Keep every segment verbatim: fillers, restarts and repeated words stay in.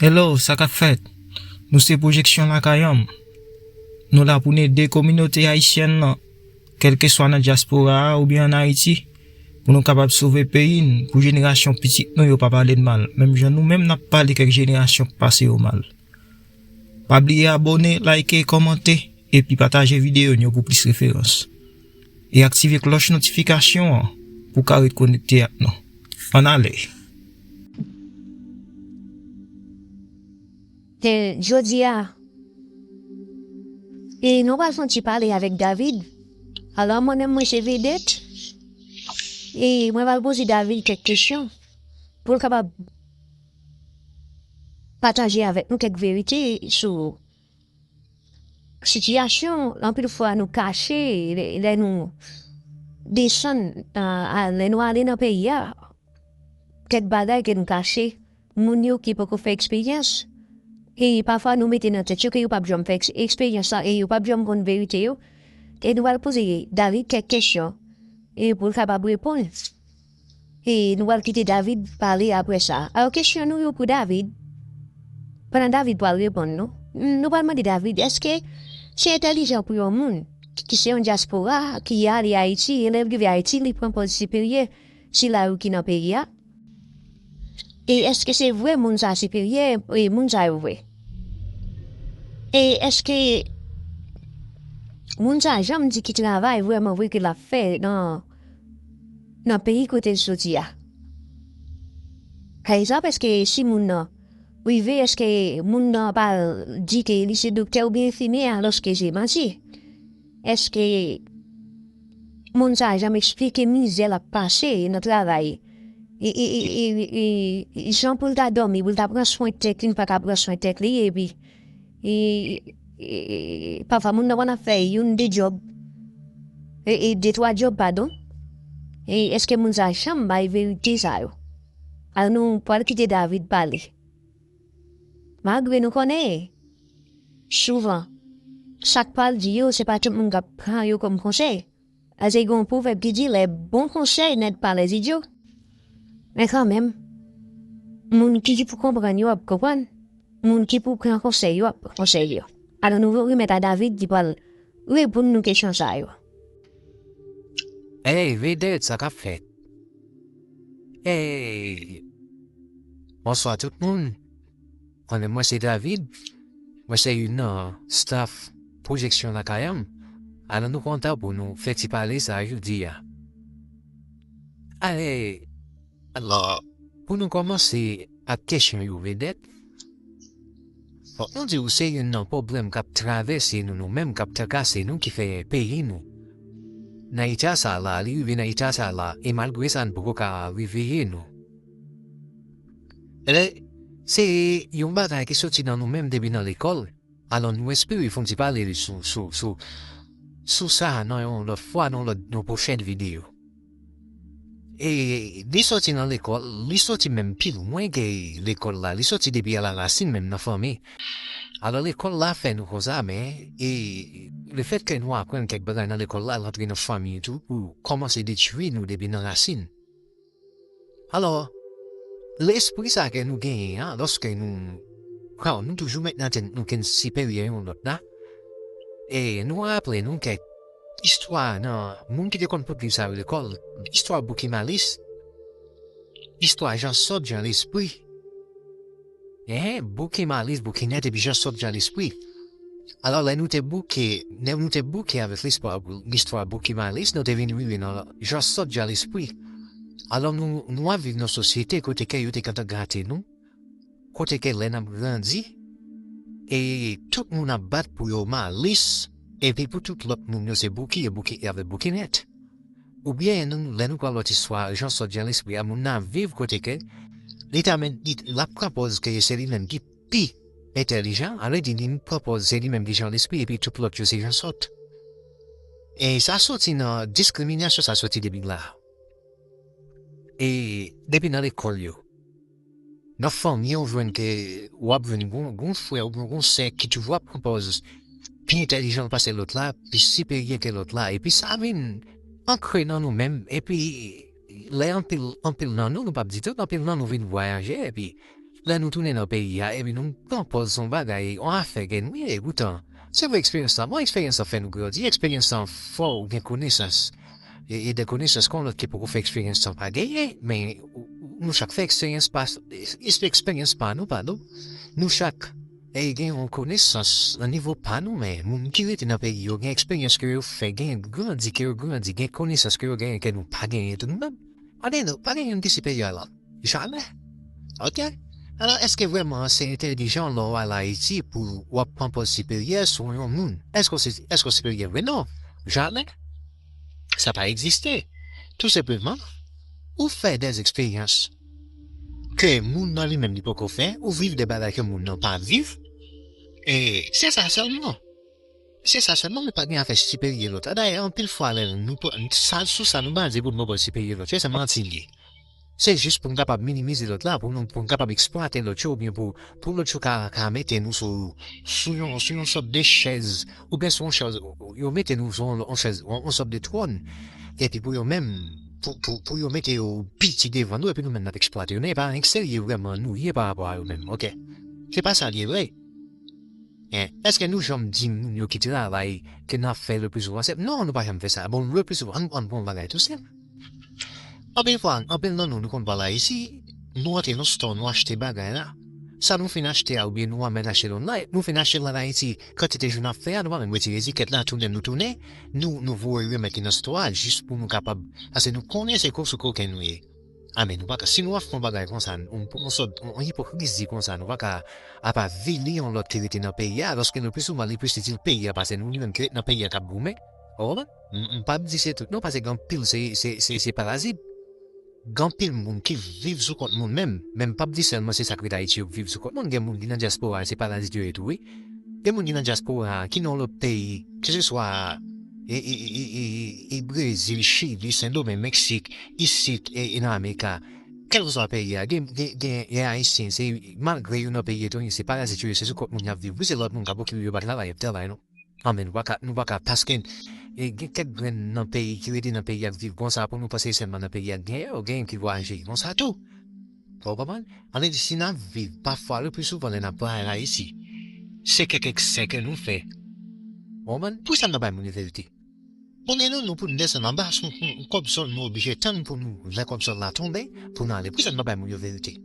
Hello, sa k ap fèt? Nou se Pwojeksyon Lakay An M. Nou la pou n ede kominote ayisyèn nan, kèlkeswa nan dyaspora a oubyen ann Ayiti, pou nou kapab sove peyi n, pou jenerasyon pitit nou yo pa pale n mal, menm jan nou menm n ap pale kèk jenerasyon k pase yo mal. Pa bliye abòne, like, kòmante, epi pataje videyo n yo pou plis referans. E aktive klòch notifikasyon an pou w ka ret konekte ak nou. Ann ale! E jodi a, e nou pral fè yon ti pale avèk David. Alò, mwen menm, mwen se Vedèt. E mwen pral poze David kèk kesyon pou l kapab pataje avèk nou kèk verite sou sitiyasyon anpil fwa nou kache lè, lè nou desann, a, a, lè nou ale nan peyi a. Kèk bagay ke nou kache, moun yo ki poko fè eksperyans, e pafwa nou mete nan tèt yo ke yo p ap janm fè eks-, eksperyans sa, e yo p ap janm konn verite yo. E nou pral poze David kèk kesyon, e pou l kapab reponn. E nou pral kite David pale apre sa. Alò, kesyon nou yo pou David, pandan David pral reponn nou, nou pral mande David, èske se entèlijan pou yon moun ki, ki se yon dyaspora, ki ale Ayiti, e lè l rive Ayiti, li pran pòz siperyè sila yo ki nan peyi a? E èske se vre moun sa siperyè, e moun sa yo vre? E èske moun sa janm di ki travay vrèman vre ke l ap fè nan, nan peyi kote l soti a? Pa egzanp, èske si moun nan rive, èske moun nan pa di ke li se doktè oubyen enfimyè, alòske se manti? Èske moun sa a janm eksplike mizè l ap pase nan travay? E, e, e, e, e, e jan pou l ta dòmi, pou l ta pran swen tèt li, li pa ka pran swen tèt li, epi, e, e, e, pafwa moun nan konn ap fè youn, de djòb, e, e, de, twa djòb, padon. E èske moun sa a janm bay verite sa yo? Alò, nou pral kite David pale. Malgre nou konnen, souvan, sa k pral di yo, se pa tout moun k ap pran yo kòm konsèy. Paske gen yon pwovèb ki di, les bons conseils n'aident pas les idiots. Men kanmenm, moun ki, ki pou konprann yo ap konprann, moun ki pou pran konsèy yo ap pran konsèy yo. Alò, nou remèt a David ki pral reponn nou kesyon sa yo. Hey, Vedèt, sa k ap fèt? Hey! Bonswa tout moun. Konnen mwen se David. Mwen se youn nan staff Pwojeksyon Lakay An M. Alò, nou kontan pou nou fè ti pale sa jodi a. Ale, alò, pou nou kòmanse ak kesyon yo, Vedèt, fòk nou di w se youn nan pwoblèm k ap travèse nou, nou menm k ap trakase nou, ki fè peyi nou nan eta sa la, li rive nan eta sa la, e malgre sa, n poko ka reveye nou. Ebyen, se yon bagay ki soti nan nou menm depi nan lekòl. Alò, nou espere fè yon ti pale sou, sou, sou, sou sa nan yon lòt fwa, nan lòt, yon pwochèn videyo. E li soti nan lekòl, li soti menm pi lwen ke lekòl la, li soti depi alarasin menm nan fanmi. Alò, lekòl la fè nou konsa, men, e lefètke nou aprann kèk bagay nan lekòl la, l antre nan fanmi tou, pou kòmanse detwi nou depi nan rasin. Alò, lespri sa ke nou genyen an, lòske nou, kan nou toujou met nan tèt nou ke n siperyè yon lòt la, e nou raple nou kèk istwa nan moun ki te konn pote liv sa yo lekòl, istwa Bouki Malis, istwa Jan Sòt, Jan Lespri. Enhen, Bouki Malis, Bouki Nèt, epi Jan Sòt, Jan Lespri. Alò, lè nou te bouke, lè nou te bouke avèk listwa, listwa Bouki Malis, nou te vin rive nan Jan Sòt, Jan Lespri. Alò, nou, nou ap viv nan sosyete kote ke yo te gentan gate nou, kote ke lè n ap grandi, e tout moun ap bat pou yo malis, epi pou tout lòt moun yo se Bouki, e Bouki, e avèk Bouki Nèt. Oubyen, nou, lè nou pran lòt istwa, Jan Sòt, Jan Lespri a, moun nan ap viv kote ke li ta menm, li, l ap pran pòz ke se li menm ki pi entèlijan, ale di li pran pòz se li menm ki Jan Lespri, epi tout lòt yo se Jan Sòt. E sa soti nan diskriminasyon, sa soti depi la. E depi nan lekòl yo. Nan fanmi, w jwenn ke w ap jwenn gon, gon frè oubyen gon sè ki toujou ap pran pòz pi entèlijan pase lòt la, pi siperyè ke lòt la, epi sa vin ankre nan nou menm, epi lè anpil, anpil nan nou, nou p ap di tout, anpil nan nou vin vwayaje, epi lè nou tounen nan peyi a, epi nou pran pòz yon bagay, yon afè ke nou ye poutan. Se vre eksperyans la, bon, eksperyans la fè nou grandi, eksperyans la fè w gen konesans. E, e de konesans kon lòt ki poko fè eksperyans la pa genyen, men nou chak fè eksperyans pa, eksperyans pa nou, padon. Nou chak e gen yon konesans nan nivo pa nou, men moun ki rete nan peyi yo gen eksperyans ke yo fè, gen grandi ke yo grandi, gen konesans ke yo genyen ke nou pa genyen tou nou menm. Pa gen, pa gen youn ki siperyè a lòt. Jamè. Oke? Alò, èske vrèman se entèlijan lè w al Ayiti pou w ap pran pòz siperyè sou yon moun? Èske w se, èske w siperyè vre? Non. Jamè. Sa pa egziste. Tou senpleman, ou fè de eksperyans ke moun nan li menm li poko fè, ou viv de bagay ke moun nan pa viv, e se sa sèlman. Se sa sèlman, men pa gen afè siperyè lòt la. Dayè, anpil fwa, lè nou pran sa, sou sa nou baze pou nou pran pòz siperyè lòt, se manti l ye. Se jis pou n kapab minimize lòt la, pou nou, pou n kapab eksplwate lòt yo, oubyen pou, pou lòt yo ka, ka mete nou sou, sou yon, sou yon sòt de chèz, oubyen sou yon chèz, yo mete nou sou yon, yon chèz, yon, yon sòt de twòn, epi pou yo menm, pou, pou, pou yo mete yo piti devan nou, epi nou menm n ap eksplwate yo. Men e pa anyen k serye vrèman nou ye pa rapò a yo menm, oke? Se pa sa l ye vre. En, èske nou janm di moun yo ki travay ke n ap fè le plus souvent? Se, non, nou pa janm fè sa. Bon, le plus souvent, ann, ann pran yon bagay tou senp. Anpil fwa, anpil nan nou, nou konn pral Ayiti, nou antre nan store, nou achte bagay la. Sa nou fin achte a, oubyen nou anmenn achte l online, nou fin achte l an Ayiti, kantite jou n ap fè a, nou pa menm retire etikèt la, tounen nou tounen, nou, nou voye remèt li nan store a, jis pou nou kapab, paske nou konnen se ko-, sou koken nou ye. A, men nou pa ka, si nou ap fè yon bagay konsa, yon, yon sòt, yon, yon ipokrizi konsa, nou pa ka ap avili yon lòt ki rete nan peyi a, lòske le plus souvent, li plis itil peyi a pase nou, li menm ki ret nan peyi a k ap goumen. Ou konprann? M, m p ap di se tout, non, paske gen anpil se, se, se, se parazit. Gen anpil moun ki viv sou kont moun menm, men m p ap di sèlman se sa k ret Ayiti yo k viv sou kont moun, gen moun ki nan dyaspora, se parazit yo ye tou, wi. Gen moun ki nan dyaspora, ki nan lòt peyi, keseswa e, e, e, e, e, e Brezil, Chili, Sendomeng, Meksik, isit, e, e nan Amerik la, kèlkeswa peyi a, gen, gen, gen, gen Ayisyen, se malgre yo nan peyi etrange, se parazit yo ye, se sou kont moun y ap viv. Wi, se lòt moun k ap okipe yo, pa travay, y ap travay, non. Anben, nou pa ka, nou pa ka, paske, e, gen kèk grenn nan peyi ki rete nan peyi a k viv konsa, pou nou panse sèlman nan peyi a k genyen yo, genyen ki vwayaje konsa tou. Ou konprann? Ann di, si n ap viv, pafwa, le plus souvent, lè n ap pale Ayiti, se kèk eksè ke nou fè. Ou konprann? Poukisa n pa bay moun yo verite? Bon, e nou, nou pou n desann anba, sou, sou, sou kòb sòl, nou oblije tann pou nou, lè kòb sòl la tonbe, pou n ale. Poukisa n pa bay moun yo verite?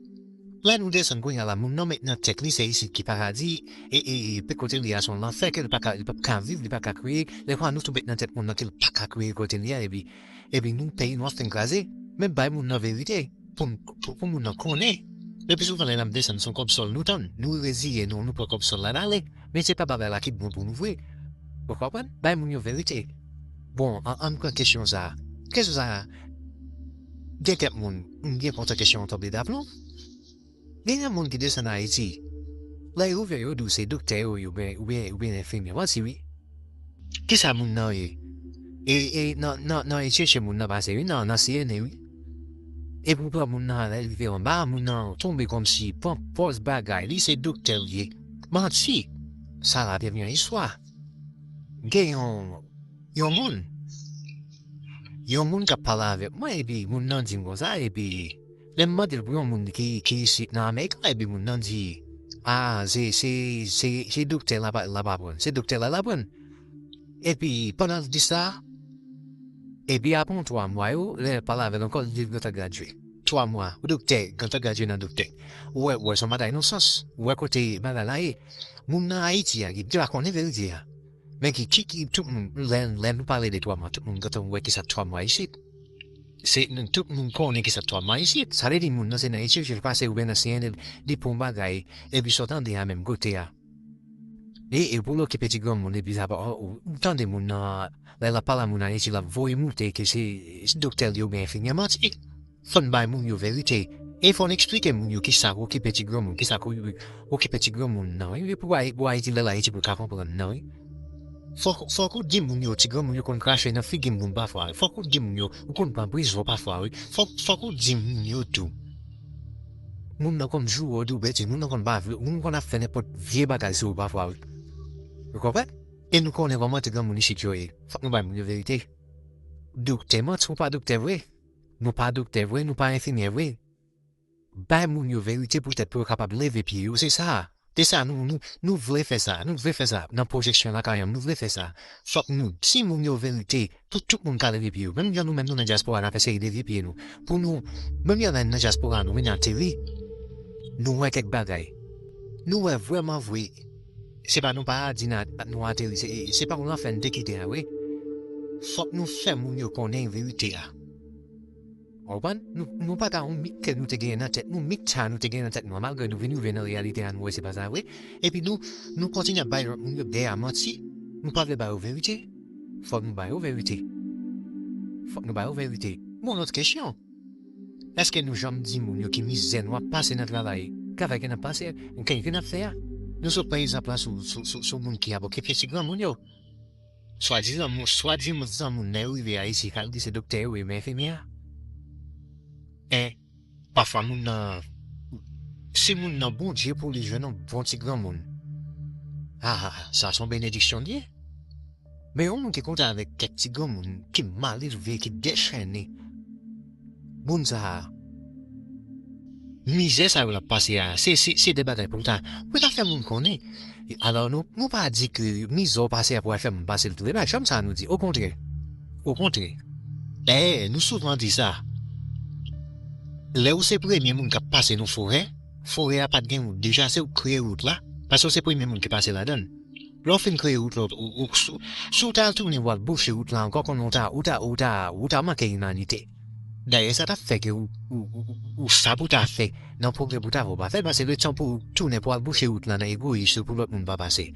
Lè nou desann kounye a la, moun nan met nan tèt li, se isit ki paradi, e, e, e, pe kote li a se yon lanfè, ke li pa ka, li p ap ka viv, li pa ka kreye. Lè fwa nou tou met nan tèt moun nan ke li pa ka kreye kote li a, epi, epi nou, peyi nou ap fin kraze. Men bay moun nan verite, pou, pou, pou moun nan konnen. Le plus souvent, lè n ap desann, se yon kòb sòl nou tann. Nou reziye nou, nou pran kòb sòl la, n ale. Men se pa bagay la ki bon pou nou vre. Ou konprann? Bay moun yo verite. Bon, an, ann pran kesyon sa a. Kesyon sa a, gen kèk moun, m byen kontan kesyon an tonbe daplon. Gen yon moun ki desann Ayiti. Lè yo ouvè yo di w se doktè yo ye, oubyen, oubyen, oubyen enfimyè. Manti, wi. Kisa moun nan ye? E, e nan, nan, nan e chèche moun nan pase, wi, nan, nan C N A, wi. E pou pran moun nan, lè l rive anba, moun nan tonbe kòmsi pran pòz bagay, li se doktè l ye. Manti! Sa la te vin yon istwa. Gen yon, yon moun, yon moun k ap pale avèk mwen, epi moun nan di m konsa, epi lè m mande l pou yon moun ki, ki isit nan Amerik la, epi moun nan di, a, se, se, se, se doktè l ap, l ap aprann. Se doktè l al aprann. Epi, pandan l di sa, epi apre yon twa mwa yo, lè l pale avè l ankò, l di l gentan gradye. Twa mwa, ou doktè, gentan gradye nan doktè. Ou wè, ou wè, se yon bagay nan sans. Ou wè kote bagay la ye. Moun nan Ayiti a, ki pa konnen verite a. Men ki, ki, ki, tout moun, lè, lè nou pale de twa mwa, tout moun gentan wè kisa twa mwa isit. Se, tout moun konnen kisa twa mwa isit. Sa vle di moun nan se nan Etazini l pase oubyen nan C N L, li pran yon bagay, epi sa w tande a menm kote a. E, e pou l okipe ti granmoun, epi sa pa, ou, ou tande moun nan, lè l ap pale a moun Ayiti, l ap voye moute ke se, se doktè l ye oubyen enfimyè, manti. Fò n bay moun yo verite. E fò n eksplike moun yo kisa k okipe ti granmoun, kisa k okipe ti granmoun nan, wi. Pou Ay-, pou Ayiti, lè l Ayiti pou l ka konprann nan, wi. Fòk, fòk ou di moun yo, ti granmoun yo konn krache nan figi moun pafwa, wi. Fòk ou di moun yo, ou konn pran prizon pafwa, wi. Fòk, fòk ou di moun yo tou. Moun nan konn joure w, di w betiz, moun nan konn pa vle, moun konn ap fè nenpòt vye bagay sou ou pafwa, wi. Ou konprann? E nou konnen kòman ti granmoun isit yo ye. Fòk nou bay moun yo verite. Doktè, manti, ou pa doktè vre. Nou pa doktè vre, nou pa enfimyè vre. Bay moun yo verite poutèt pou yo kapab leve pye yo, se sa. Se sa, nou, nou, nou vle fè sa, nou vle fè sa nan pwojeksyon lakay an, nou vle fè sa. Fòk nou di moun yo verite pou tout moun ka leve pye yo. Menm jan nou menm nou nan dyaspora n ap eseye leve pye nou. Pou nou, menm jan nan dyaspora nou vin ateri, nou wè kèk bagay. Nou wè vrèman vre, se pa nou pa di n a, nou ateri, se, se pa yon lanfè n te kite a vre. Fòk nou fè moun yo konnen verite a. Ou konprann? Nou, nou pa ka yon mit ke nou te genyen nan tèt nou, mit sa nou te genyen nan tèt nou an, malgre nou vin rive nan reyalite a, nou wè se pa sa vre. Epi nou, nou kontinye ap bay lòt moun yo dèyè manti, nou pa vle ba yo verite. Fòk nou ba yo verite. Fòk nou ba yo verite. Bon, lòt kesyon. Èske nou janm di moun yo ki mizè nou ap pase nan travay, travay ke n ap pase, ke, ke n ap fè a? Nou sot pran egzanp la sou, sou, sou, sou moun ki ap okipe ti granmoun yo. Swadizan moun, swadizan moun nan yo rive Ayiti, k al di se doktè yo ye, men enfimyè a. En, pafwa moun nan, si moun nan Bondye pou li jwenn yon bon ti granmoun. Ah, sa se yon benediksyon li ye. Men yon moun ki kontre avèk kèk ti granmoun ki mal elve, ki dechène, moun sa a, mizè sa yo l ap pase a, se, se, se de bagay pou l ta, pou l ta fè moun konnen. Alò, nou, nou pa di ke mizè w pase a pou al fè moun pase l tou. E pa janm sa nou di. Okontrè. Okontrè. Dayè, nou souvan di sa. Lè ou se premye moun k ap pase nan forè, forè a pa t gen wout. Deja, se ou k kreye wout la, paske ou se premye moun ki pase ladan l. Lè w fin kreye wout la, ou, ou, si, si w ta al tounen pou al bouche wout la ankò, konnen w ta, ou ta, ou ta, ou ta manke imanite. Dayè, sa t ap fè ke ou, ou, ou, ou, ou sa pou ta fè nan pwogrè pou ta fè, ou pa fè l, paske letan pou ou tounen pou al bouche wout la nan egoyis ou pou lòt moun pa pase.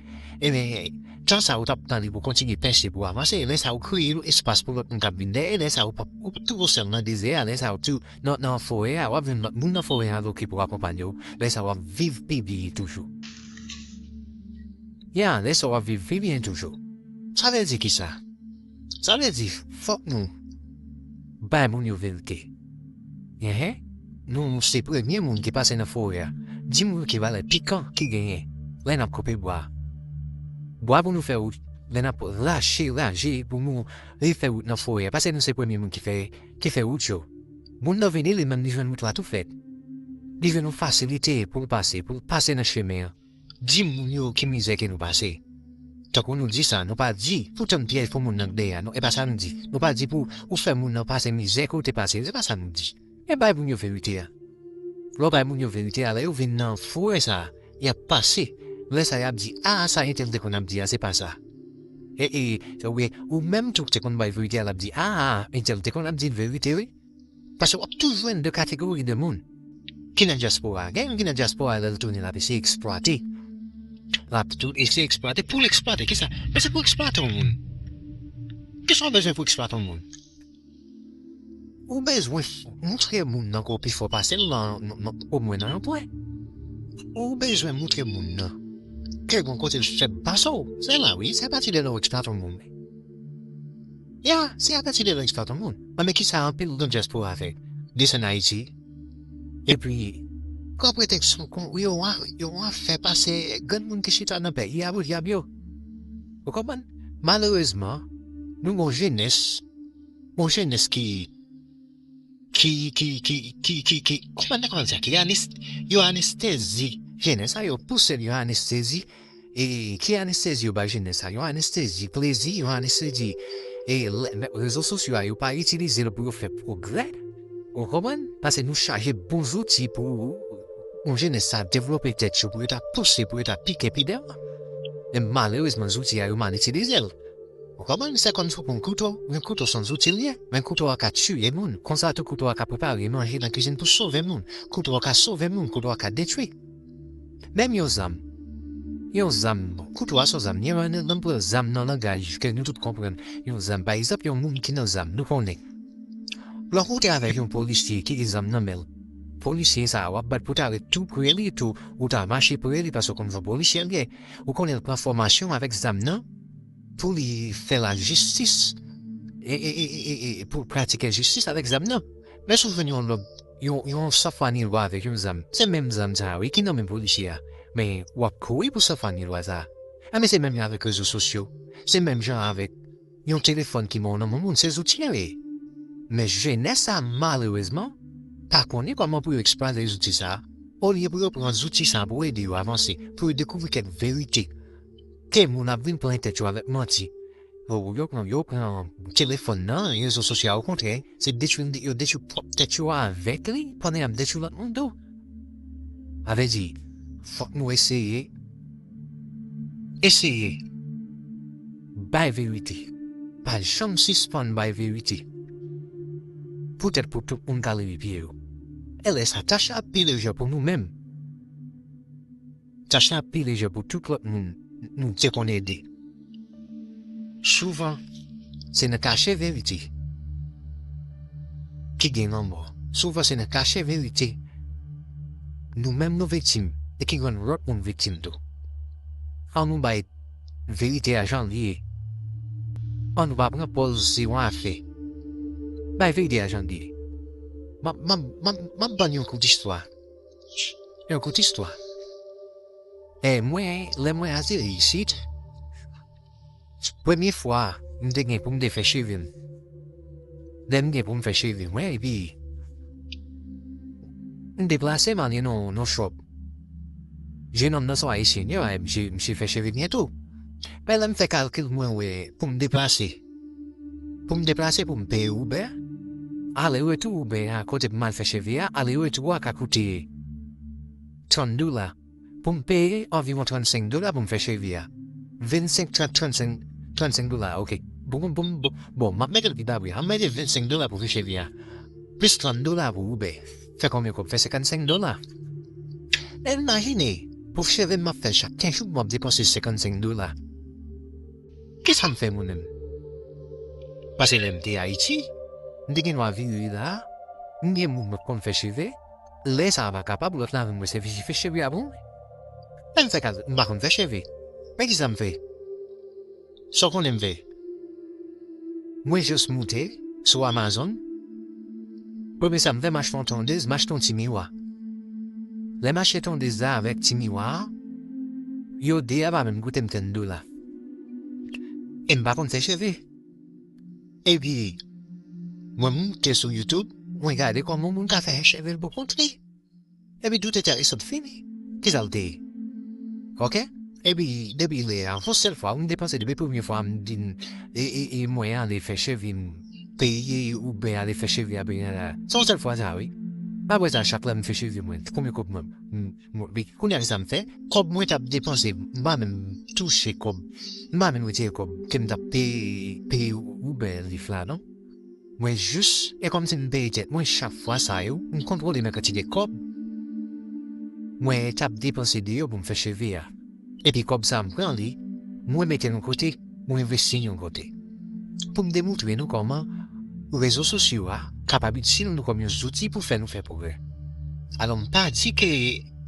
Ebyen, tan sa ou t ap pran li pou kontinye pèse, pou avanse, lè sa ou kreye yon espas pou lòt moun k ap vin dèyè, lè sa ou p ap, ou p ap twouve w sèl nan dezè a, lè sa ou tou nan, nan forè a, w ap jwenn lòt moun nan forè a tou ki pou akonpanye w, lè sa w ap viv pi byen toujou. Ya, lè sa w ap viv pi byen toujou. Sa vle di kisa? Sa vle di, fòk nou bay moun yo verite. Enhen, nou se premye moun ki pase nan forè a. Di moun yo ki valè pikan ki genyen lè n ap koupe bwa a. Bwa pou nou fè wout, lè n ap rache, rache pou nou refè wout nan forè a. Paske nou se premye moun ki fè, ki fè wout yo. Moun nan vini, li menm li jwenn wout la tou fèt. Li jwenn yon fasilite pou l pase, pou l pase nan chemen an. Di moun yo ki mizè ke nou pase. Tankou nou di sa, nou pa di pou tann pyèj pou moun nan k dèyè a, non, e pa sa nou di. Nou pa di pou ou fè moun nan pase mizè ke w te pase, se pa sa nou di. Men bay moun yo verite a. Lè w bay moun yo verite a, lè yo vin nan forè sa a, y ap pase. Lè sa a, y ap di, a, sa entèl te konn ap di a, se pa sa. E, e, oubyen, ou menm tou k te konn bay verite a, l ap di, a, a, entèl te konn ap di verite, wi. Paske w ap toujou jwenn de kategori de moun. Ki nan dyaspora. Gen youn ki nan dyaspora, lè l tounen, l ap eseye eksplwate. L ap tou eseye eksplwate pou l eksplwate. Kisa? Men se pou eksplwate yon moun. Kisa w bezwen pou eksplwate yon moun? Ou bezwen f- moutre moun nan ke w pi fò pase l nan, nan, nan, omwen nan yon pwen. Ou bezwen moutre moun nan ke gon kote l fèb pase w. Se la wi, se apati de la w eksplwate yon moun. Ya, se apati de la w eksplwate yon moun. Mwen, men kisa anpil nan dyaspora fè? Desann Ayiti. Epi, pran pretèks pou kon, yo a, yo a fè pase granmoun ki chita nan peyi a pou dyab yo. Ou konprann? Malerezman, nou gon jenès, gon jenès ki, ki, ki, ki, ki, ki, ki, kòman, kòman di sa? Ki anes-, yo anestezi jenès sa, yo pouse l, yo anestezi. E ki anestezi yo bay jenès sa? Yo anestezi plezi, yo anestezi, e lè, rezo sosyo a, yo pa itilize l pou yo fè pwogrè. Ou konprann? Paske nou chaje bon zouti pou yon jenès sa devlope tèt yo, pou yo ta pouse, pou yo ta pike pi devan. Men malerezman, zouti a, yo mal itilize l. Ou konprann? Se kòm si w pran yon kouto, yon kouto se yon zouti l ye, men kouto a ka tiye moun. Konsa tou, kouto a ka prepare manje nan kizin pou sove moun. Kouto a ka sove moun, kouto a ka detwi. Menm yon zam. Yon zam, kouto a se yon zam. Yon, nan, nan, pran zam nan langaj ke nou tout konprann. Yon zam, pa egzanp, yon moun ki nan zam, nou konnen. Lè w kontre avèk yon polisye ki gen zam nan men l, polisye sa a, w ap bat pou w ta ret tou pre li, tou, ou ta mache pre li, paske w konn jan polisye a ye. Ou konnen l pran fòmasyon avèk zam nan pou li fè lajistis e, e, e, e, e, e pou l pratike jistis avèk zam nan. Men si w jwenn yon lòt, yon, yon sanfwa ni lwa avèk yon zam, se menm zam sa a, wi, ki nan men polisye a. Men w ap kouri pou sanfwa ni lwa sa a. A, men se menm jan avèk rezo sosyo. Se menm jan avèk yon telefòn ki mò nan men moun, se zouti yo ye. Men jenès sa, malerezman, pa konnen kòman pou yo eksplwate zouti sa a, olye pou yo pran zouti sa a pou ede yo avanse, pou yo dekouvri kèk verite ke moun ap vin plen tèt yo avèk manti. Yo, yo pran, yo pran telefòn nan, rezo sosyal, okontrè, se detwi, yo detwi pwòp tèt yo avèk li, pandan y ap detwi lòt moun tou. Sa vle di, fòk nou eseye, eseye bay verite. Pa janm sispann bay verite. Poutèt pou tout moun ka leve pye yo. E lè sa, tach la ap pi lejè pou nou menm. Tach la ap pi lejè pou tout lòt moun nou te konn ede. Souvan, se nan kache verite ki gen lanmò. Souvan, se nan kache verite nou menm nou viktim e ki rann lòt moun viktim tou. An nou bay verite a jan l ye. An nou pa pran pòz se yon afè. Bay verite a jan l ye. M ap, m ap, m ap, m ap ban n yon kout istwa. Yon kout istwa. E mwen, lè mwen ateri isit, premye fwa m te gen pou m te fè cheve m. Lè m gen pou m fè cheve mwen, epi m deplase m ale nan, nan shop. Jenòm nan se yon ayisyen, li, misye, misye fè cheve byen tou. Men lè m fè kalkil, mwen wè pou m deplase. Pou m deplase, pou m peye Uber, ale retou Uber a, kote pou m al fè cheve a, ale retou a ka koute trant dola. Pou m peye anviwon trannsenk dola pou m fè cheve a. Vennsenk, trant, trannsenk, trannsenk dola, oke. Bon, bon, bon, bon, bon, m ap mete l pi ba wi. An mete vennsenk dola pou fè cheve a. Plis trant dola pou Uber. Fè konbyen kòb? Fè senkannsenk dola. Imajine, pou cheve m ap fè chak kenz jou, m ap depanse senkannsenk dola. Kisa m fè moun menm? Paske lè m te Ayiti, m te gen dwa vire la, m gen moun mwen konn fè cheve, lè sa a pa kapab, lòt la vin mwen sèvi fè cheve a pou mwen. Lè m fè kal, m pa konn fè cheve. Men kisa m fè? Sa w konnen m fè? Mwen jis moute sou Amazon. Premye sa m fè, m achte yon tondez, m achte yon ti miwa. Lè m achte tondez la avèk ti miwa a, yo de a pa menm koute m trant dola. E m pa konn fè cheve. Epi, mwen moute sou YouTube, mwen gade kòman moun ka fè cheve l pou kont li. Epi tout etè e sot fini. Kisa l te ye? Oke? Epi, depi lè a, yon sèl fwa, m depanse depi premye fwa, m di, e, e, e mwen ale fè cheve m, peye Uber ale fè cheve a, peye la. Se yon sèl fwa sa, wi. Apre sa, chak lè m fè cheve mwen, konbyen kòb mwen, m, m, men kounye a, kisa m fè? Kòb mwen t ap depanse, m pa menm touche kòb, m pa menm retire kòb ke m t ap peye, peye Uber Lyft la, non. Mwen jis, e kòmsi m peye tèt mwen chak fwa sa yo, m kontwole men kantite kòb mwen t ap depanse deyò pou m fè cheve a. Epi kòb sa a m pran li, mwen mete l yon kote, mwen envesti l yon kote. Pou m demontre nou kòman rezo sosyo a kapab itil nou kòm yon zouti pou fè nou fè pwogrè. Alò, m pa di ke,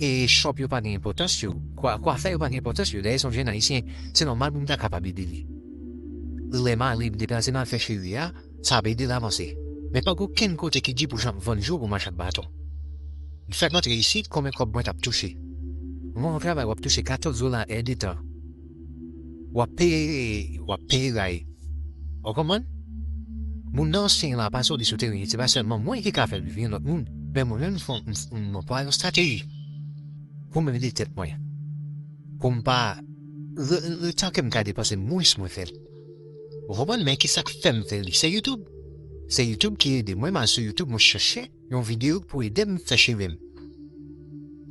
e, shop yo pa gen enpòtans yo, kwa, kwafè yo pa gen enpòtans yo. Dayè, se yon jèn ayisyen, se nòmal pou m ta kapab ede li. Lè m ale, m deplase m al fè cheve a, sa ap ede l avanse. Men pa gen okenn kote ki di pou jan vann jou pou mache ak baton. M fèk antre isit, konbyen kòb mwen t ap touche? Mwen yon travay w ap touche katòz dola èdtan. W ap peye, w ap peye ray. Ou konprann? Moun nan ansyen la pase w li sou teren, se pa sèlman mwen ki ka fè l viv, gen lòt moun. Men mwen menm, m fè, m, m, m anplwaye yon estrateji pou m ede tèt mwen. Pou m pa, le, le tan ke m ka depanse mwens mwen fè l. Ou konprann? Men kisa k fè m fè li? Se YouTube. Se YouTube ki ede mwen, m al sou YouTube, mwen chèche yon videyo pou ede m fè cheve m.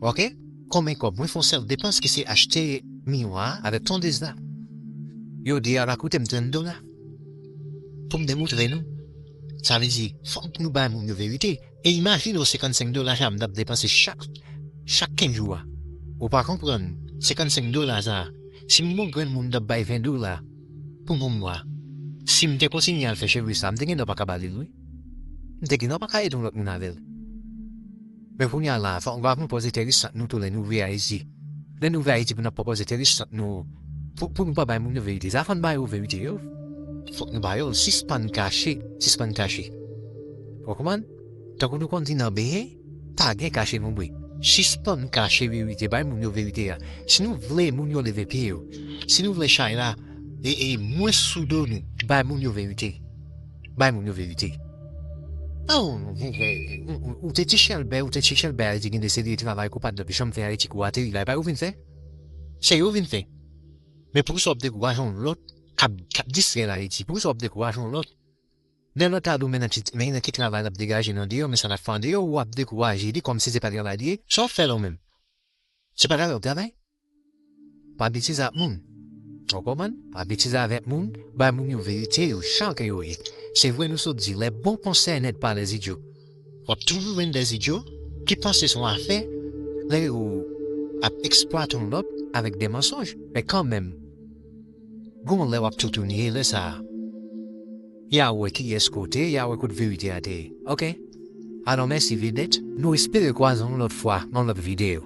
Oke? Konbyen kòb mwen fè yon sèl depans ki se achte miwa avèk tondez la. Yo di a va koute m trant dola. Pou m demontre nou. Sa vle di, fòk nou bay moun yo verite. E imajine w senkannsenk dola sa m t ap depanse chak, chak kenz jou a. Ou pa konprann, senkannsenk dola sa, si m yon grenn moun m t ap bay ven dola pou yon mwa, si m te kontinye al fè cheve sa, m te gen dwa pa ka ba li l, wi. M te gen dwa pa ka ede yon lòt moun avè l. Men kounye a la, fòk nou pa pran pòz enteresan nou tou lè nou vle Ayiti. Lè nou vle Ayiti pou n ap pran pòz enteresan nou, pou, pou nou pa bay moun yo verite. Sa fò n ba yo verite yo. Fòk nou ba yo l. Sispann kache, sispann kache. Ou konprann? Tankou nou konn di nan benyen, pa gen kache lonbri. Sispann kache verite, bay moun yo verite a. Si nou vle moun yo leve pye yo, si nou vle chay la, e, e mwens sou do nou, bay moun yo verite. Bay moun yo verite. Oh, ou te ti chèlbè, ou te ti chèlbè Ayiti, gen de seri de travay ke w pa t janm fè Ayiti, ke w ateri la, e pa yo vin fè. Se yo vin fè. Men pou sa w ap dekouraje yon lòt k ap, k ap distrè l Ayiti, pou sa w ap dekouraje yon lòt. Nan lòt ta di w, men nan ki, men nan ki travay l ap degaje nan deyò, men sa l ap fè andeyò, w ap dekouraje li kòmsi se pa travay li ye, sa w ap fè la w menm? Se pa travay w ap travay? Pa betize ak moun. Ou konprann? Pa betize avèk moun, bay moun yo verite yo, jan ke yo ye. Se vre nou sot di, les bons conseils n'aident pas les idiots. W ap toujou jwenn des idiots ki panse se yon afè lè yo ap eksplwate yon lòt avèk de mansonj. Men kanmenm, gon lè w ap toutouni lè sa a. Y a wè kiyès kote, y a wè kot verite a te ye. Oke? Alò mèsi vedèt, nou espere kwaze yon lòt fwa nan lòt videyo.